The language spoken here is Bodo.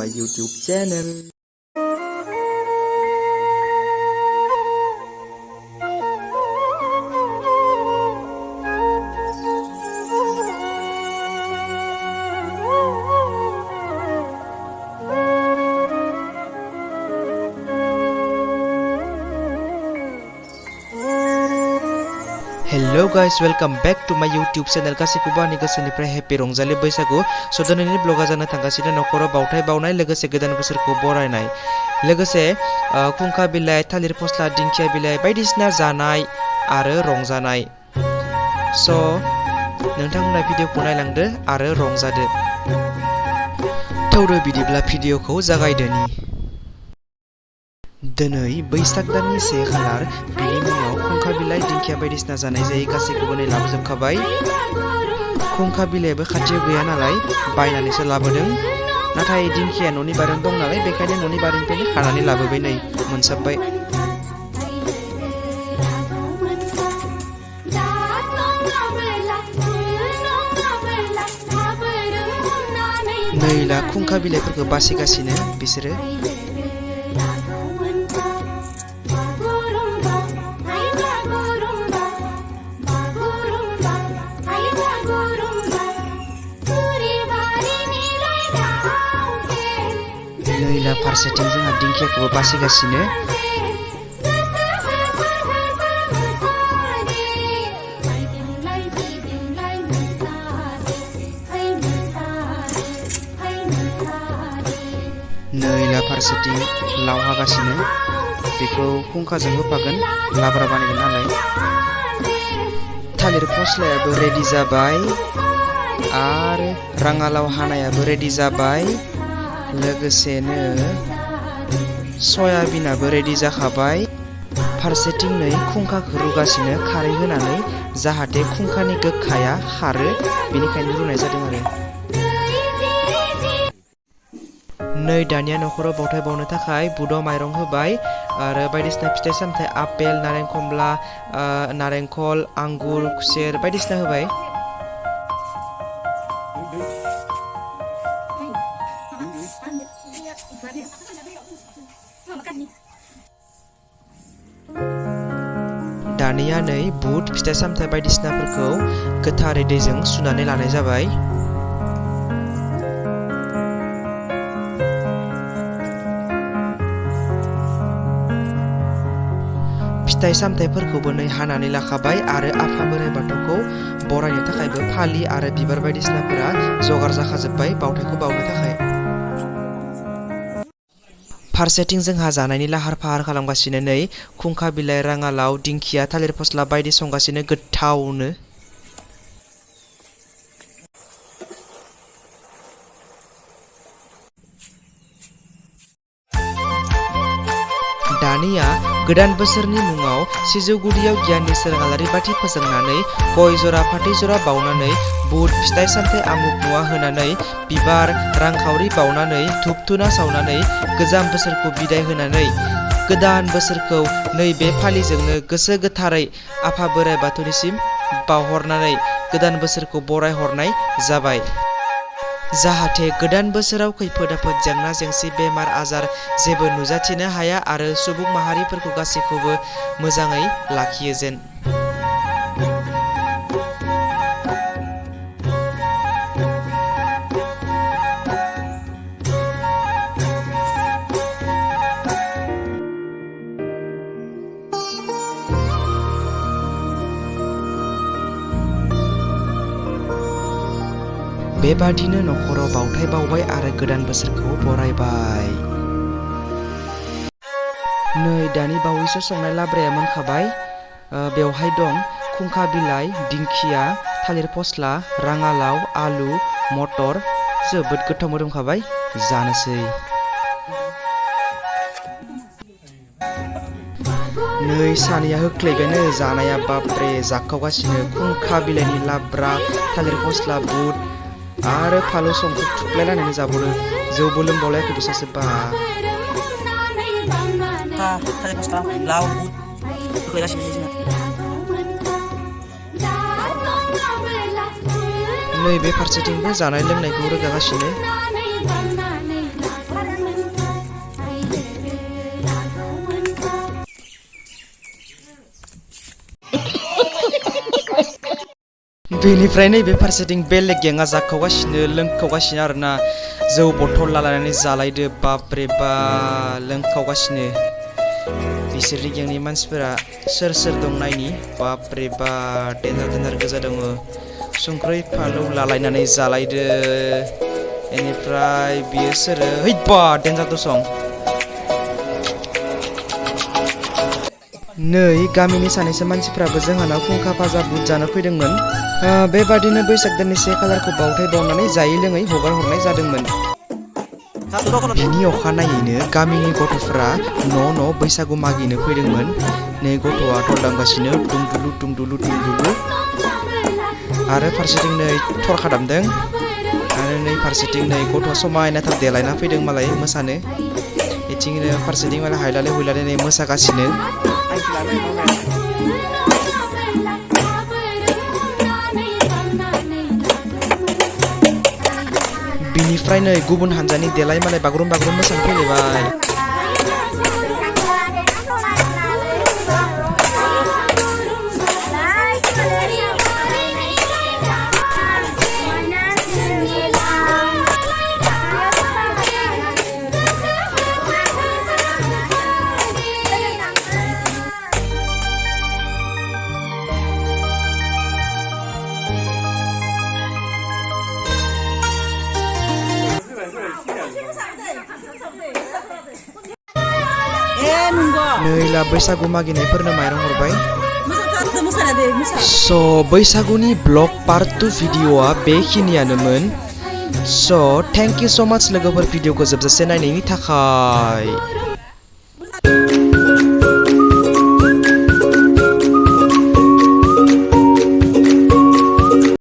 my YouTube channel. Hello guys, welcome back to my YouTube channel. गासैखौबो आंनि गोसोनिफ्राय हेपि रंजालि बैसागु सदननि ब्लगा जानो थांगासिनो नखराव बावथाय बावनाय लोगोसे गोदान बोसोरखौ बरायनाय लोगोसे खुंखा बिलाइ थालिर फस्ला दिंखिया बिलाइ बायदिसिना जानाय आरो रंजानाय स' नोंथांमोना भिडिअखौ नायलांदो आरो रंजादो थौदो बिदिब्ला भिडिअखौ जागायदोनि दिनै बैसाग दाननि 1 खालार बिनि मुङाव खुंखा बिलाइ दिंखिया बायदिसिना जानाय जायो गासैखौबो नै लाबोजोबखाबाय खुंखा बिलाइबो खाथियाव गैया नालाय बायनानैसो लाबोदों नाथाय दिंखिया न'नि बारियाव दं नालाय बेखायनो न'नि बारिनिफ्रायनो खानानै लाबोबाय नै मोनसाबबाय नै ला खुंखा बिलाइफोरखौ बासिगासिनो बिसोरो नैला फारसेथिं जोंहा दिंखियाखौबो बासिगासिनो नैला फारसेथिं लाव हागासिनो बेखौ खुंखाजों होफागोन लाब्रा बानायगोन नालाय थालिर फस्लायाबो रेडि जाबाय आरो राङालाव हानायाबो रेडि जाबाय लोगोसेनो सयाबिनाबो रेडि जाखाबाय फारसेथिं नै खुंखाखौ रुगासिनो खारै होनानै जाहाथे खुंखानि गोखाया खारो बेनिखायनो रुनाय जादों आरो नै दानिया नखराव बावथाय बावनो थाखाय बुदाव माइरं होबाय आरो बायदिसिना फिथाइ सामथाइ आपेल नारें खमला नारेंखल आंगुर खुसेर बायदिसिना होबाय दानिया नै बुट फिथाइ सामथाइ बायदिसिनाफोरखौ गोथारै दैजों सुनानै लानाय जाबाय फिथाइ सामथाइफोरखौबो नै हानानै लाखाबाय आरो आफा बोराइ बाथौखौ बरायनो थाखायबो फालि आरो बिबार बायदिसिनाफोरा जगार जाखाजोब्बाय बावथायखौ बावनो थाखाय फारसेथिं जोंहा जानायनि लाहार फाहार खालामगासिनो नै खुंखा बिलाइ राङालाव दिंखिया थालिर फस्ला बायदि संगासिनो गोथावनो दानिया गोदान बोसोरनि मुङाव सिजौ गुदियाव गियाननि सोराङारि बाथि फोजोंनानै गय जरा फाथै जरा बावनानै बुट फिथाइ सामथाइ आमुक मुवा होनानै बिबार रांखावरि बावनानै धुप धुना सावनानै गोजाम बोसोरखौ बिदाय होनानै गोदान बोसोरखौ नैबे फालिजोंनो गोसो गोथारै आफा बोराइ बाथौनिसिम बावहरनानै गोदान बोसोरखौ बरायहरनाय जाबाय जाहाथे गोदान बोसोराव खैफोद आफोद जेंना जेंसि बेमार आजार जेबो नुजाथिनो हाया आरो सुबुं माहारिफोरखौ गासैखौबो मोजाङै लाखियो जेन बेबादिनो नखराव बावथाय बावबाय आरो गोदान बोसोरखौ बरायबाय नै दानि बावैसो संनाय लाब्राया मोनखाबाय बेवहाय दं खुंखा बिलाइ दिंखिया थालिर फस्ला राङालाव आलु मटर जोबोद गोथाव मोदोमखाबाय जानोसै नै सानैया होख्लायबायानो जानाया बाप्रे जाखावगासिनो खुंखा बिलाइनि लाब्रा थालिर फस्ला बुट आरो फालौ संख्रि थुख्लायलायनानै जाबावो जौबो लोंबावलायाखै बिसोरसो बा थालिर फस्ला लाव बुट होख्लायगासिनो जोंना नैबे फारसेथिंबो जानाय लोंनायखौ रोगागासिनो बेनिफ्राय नैबे फारसेथिं बेलेग गेङा जाखावगासिनो लोंखावगासिनो आरोना जौ बथल लालायनानै जालायदो बापरे बा लोंखावगासिनो बिसोरनि गेंनि मानसिफोरा सोर सोर दं नायनि बापरे बा देन्जार गोजा दङ संख्रै फानलु लालायनानै जालायदो बेनिफ्राय बियो सोरो हैबा देन्जार दसं नै गामिनि सानैसो मानसिफ्राबो जोंहानाव खुंखा भाजा बुट जानो फैदोंमोन बेबादिनो बैसाग दाननि 1 खालारखौ बावथाय बावनानै जायै लोङै हगार हरनाय जादोंमोन बिनि अखानायैनो गामिनि गथ'फोरा न' बैसागु मागिनो फैदोंमोन नै गथ'आ थरदांगासिनो दुमदुलु आरो फारसेथिं नै थरखा दामदों आरो नै फारसेथिं नै गथ'आ समायनाथार देलायना फैदों मालाय मोसानो बिथिंनो फारसेथिं मालाय हायलाले हुइलाले नै मोसागासिनो बिनिफ्राय नै गुबुन हानजानि देलाय मालाय बागुरुम मोसानो फैलायबाय नैला बैसागु मागिनायफोरनो माइरं हरबाय स' बैसागुनि ब्लग पार्ट 2 भिडिअ'आ बेखिनियानोमोन स' थेंक इउ स' माच लोगोफोर भिडिअ'खौ जोबजासे नायनायनि थाखाय